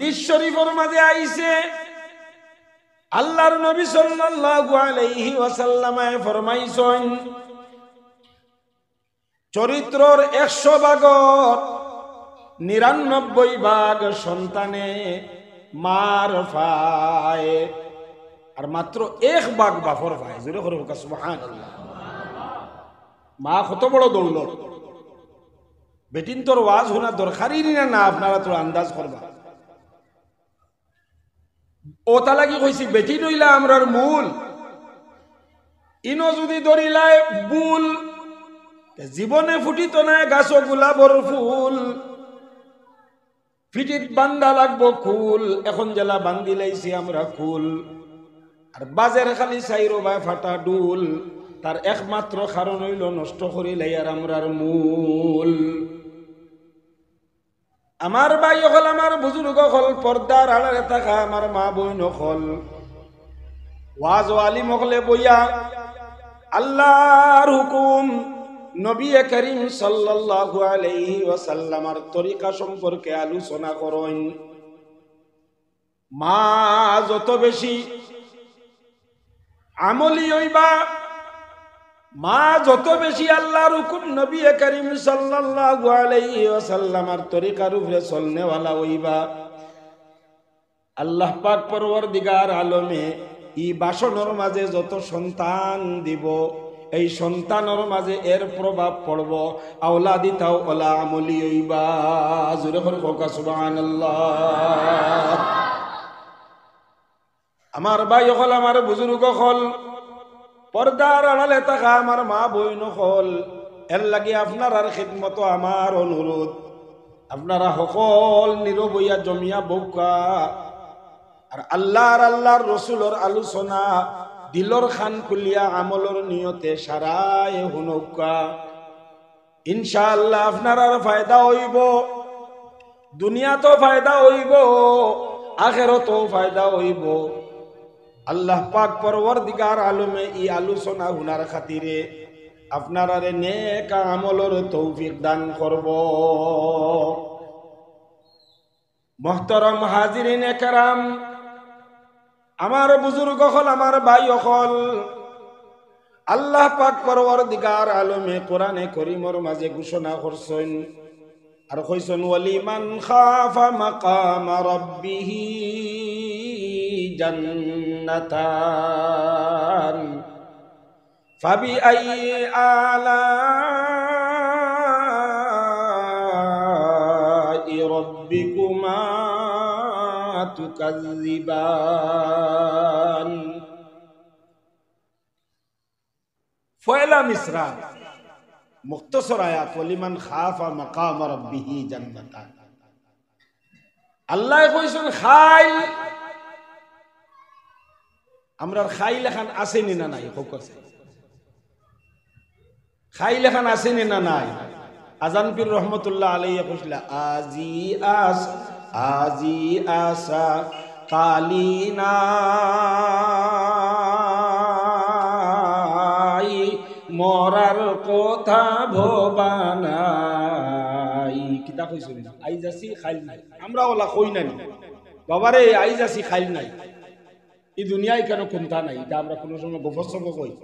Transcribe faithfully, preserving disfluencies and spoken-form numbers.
হাদিস শরীফর মাঝে আইছে, আল্লাহর নবী সাল্লাল্লাহু আলাইহি ওয়াসাল্লামে ফরমাইছইন, চরিত্রর একশো ভাগর নিরানব্বই ভাগ সন্তানে মার পায়, আর মাত্র এক ভাগ বাপর পায়। জোরে করি কউক্কা সুবহানাল্লাহ। মা কত বড় দৌলত। বেটিন্তর ওয়াজ হুনা দরকারি নি না, না আপনারা তো আন্দাজ করবা। অতা লাগি কইছি, বেটিন অইলা আমরার মূল। ইনো যুদি ধরিলায় ভুল, তে জীবনে ফুটিতো নায় গাছো গোলাপর ফুল। পিঠিত বান্ধা লাগবো কুল, এখন যেলা বান্ধিলাইছি আমরা কুল। আর বাজের খালি চাইরোবায় ফাটা ঢুল, তার একমাত্র কারণ অইলো নষ্ট করিলাইয়ার আমরার মূল। আমার ভাই অকল, আমার বুজুর্গ অকল, পর্দার আড়ালে থাকা আমার মা বইন অকল, ওয়াজ ও আলিম অকলে বইয়া আল্লাহর হুকুম, নবী করিম সাল্লাল্লাহু আলাইহি ওয়াসাল্লামর তরিকা সম্পর্কে আলোচনা করইন। মা যত বেশি আমলি অইবা, মা যত বেশি আল্লাহর হুকুম, নবী করিম সাল্লাল্লাহু আলাইহি ওয়াসাল্লামর তরিকার উপরে চলনেওয়ালা অইবা, আল্লাহ পাক পরওয়ারদিগার আলমে ই বাসনর মাঝে যত সন্তান দিবো, এই সন্তানর মাঝে এর প্রভাব পড়বো। আওলাদিতাও অলা আমলি অইবা। জোরে করি কউক্কা সুবহানাল্লাহ। আমার ভাই অকল, আমার বুজুর্গ অকল, পর্দার আড়ালে থাকা আমার মা বইন অকল, এর লাগি আপনারার খিদমতো আমার অনুরোধ, আপনারা হকল নীরব অইয়া জমিয়া বউক্কা। আর আল্লাহর, আল্লাহর রসুলর আলোচনা দিলর কান খুলিয়া আমলর নিয়তে সারায় হুনউক্কা। ইনশাআল্লাহ আপনারার ফায়দা অইবো, দুনিয়াতও ফায়দা অইবো, আখেরাতও ফায়দা অইবো। আল্লাহ পাক পরওয়ারদিগার আলমে ই আলোচনা হুনার খাতিরে আপনারারে নেক আমলর তৌফিক দান করবো। মুহতারাম হাজিরিন একরাম, আমার বুজুর্গ অকল, আমার ভাই অকল, আল্লাহ পাক পরওয়ারদিগার আলমে কোরআনে করিমর মাঝে ঘোষণা করছইন, আর কইছইন, "ওয়ালিমান খাফা মাকামা রাব্বিহি জান্নাতান।" فبأي آلاء ربكما تكذبان؟ পয়লা মিসরা, মুখতসর আয়াত, "ওয়ালিমান খাফা মাকামা রাব্বিহি জান্নাতান।" আল্লায় কইছইন, খাইল, আমরার খাইল এখান আছে নি না নাই? কউক্কা। খাইল এখান আছে নি না নাই? আজান পীর রহমতুল্লাহ আলাইহি কইছিলা, "আজি আস, আজি আসা, কালি নাই, মরার কথা ভবা নাই।" কিতা কইছইন? আইজ আছি, খাইল নাই। আমরা অলা কই না নি? বাবারে, আইজ আছি, খাইল নাই। ই দুনিয়ায় কেনে কুন্তা নাই, ইটা আমরা কুনু সময় গফ-সফ কই।